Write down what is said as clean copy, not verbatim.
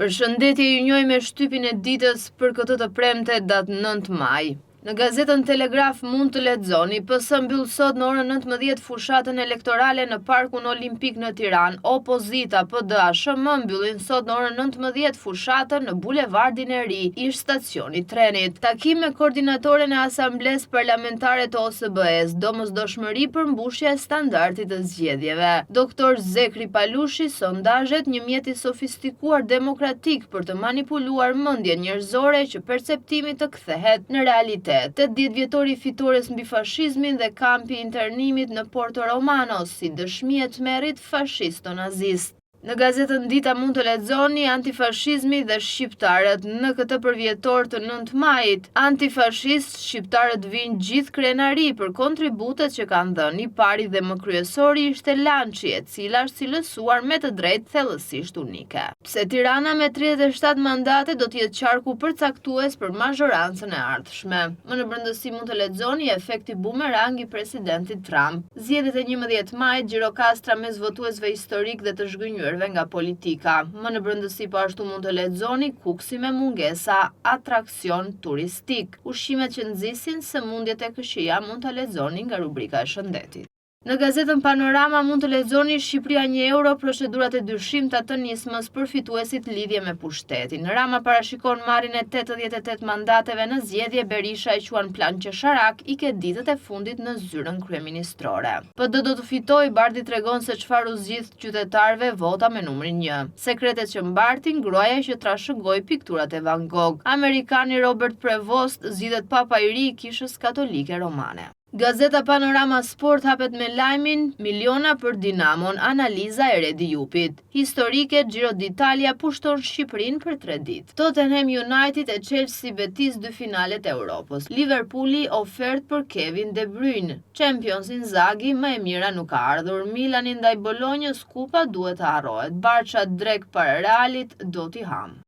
Përshëndetje ju njoh me shtypin e ditës për këtë të premte datë 9 maj. Në gazetën Telegraf mund të lexoni PS mbyll sot në orën 19 fushatën elektorale në Parkun Olimpik në Tiranë. Opozita PD ASHM mbyllin sot në orën 19 fushatën në Bulevardin e Ri, ish stacioni i trenit. Takim me koordinatoren e Asamblesë Parlamentare të OSBE-s, domosdoshmëri përmbushja e standardit të zgjedhjeve. Doktor Zekri Palushi, sondazhet një mjet i sofistikuar demokratik për të manipuluar mendjen njerëzore që perceptimi të kthehet në realitet. 80 vjetori i fitores mbi fashizmin dhe kampi i internimit në Porto Romano si dëshmi e tmerrit fashisto-nazist. Në gazetën Dita mund të lexoni antifashizmi dhe shqiptarët në këtë përvjetor të 9 majit. Antifashist shqiptarët vijnë gjithë krenari për kontributet që kanë dhënë. I pari dhe më kryesori ishte Lançi, e cila është cilësuar me të drejtë thellësisht unike. Pse Tirana me 37 mandate do të jetë qarku përcaktues për mazhorancën e ardhshme. Më në brendësi mund të lexoni efekti bumerang i presidentit Trump. Zgjedhjet e 11 majit, Gjirokastra mes votuesve historik dhe të zhgënjyerve nga politika. Më në brendësi po ashtu mund të lexoni Kukësi me mungesa atraksion turistik. Ushqimet që nxisin sëmundjet e këqija mund të lexoni nga rubrika e shëndetit. Në gazetën Panorama mund të lexoni Shqipëria 1 euro procedurat e dyshimta të nismës për fituesit lidhje me pushtetin. Rama parashikon marrjen e 88 mandateve në zgjedhje, Berisha e quan plan qesharak, i ke ditët e fundit në zyrën kryeministrore. PD do të fitojë, Bardhi tregon se çfarë u zgjidh qytetarëve vota me numrin 1. Sekretet që mbartin gruaja që trashëgoi pikturat e Van Gogh. Amerikani Robert Prevost zgjidhet papa i ri i Kishës Katolike Romane. Gazeta Panorama Sport hapet me lajmin Miliona për Dinamon, analiza e Redi Jupit. Historike Giro d'Italia pushton Shqipërinë për 3 ditë. Tottenham United e Chelsea Betis dy finalet e Europës. Liverpooli ofertë për Kevin De Bruyne. Champions Inzaghi më e mira nuk ka ardhur. Milani ndaj Bolonjës kupa duhet të harrohet. Barça drekë para Realit do t'i ham.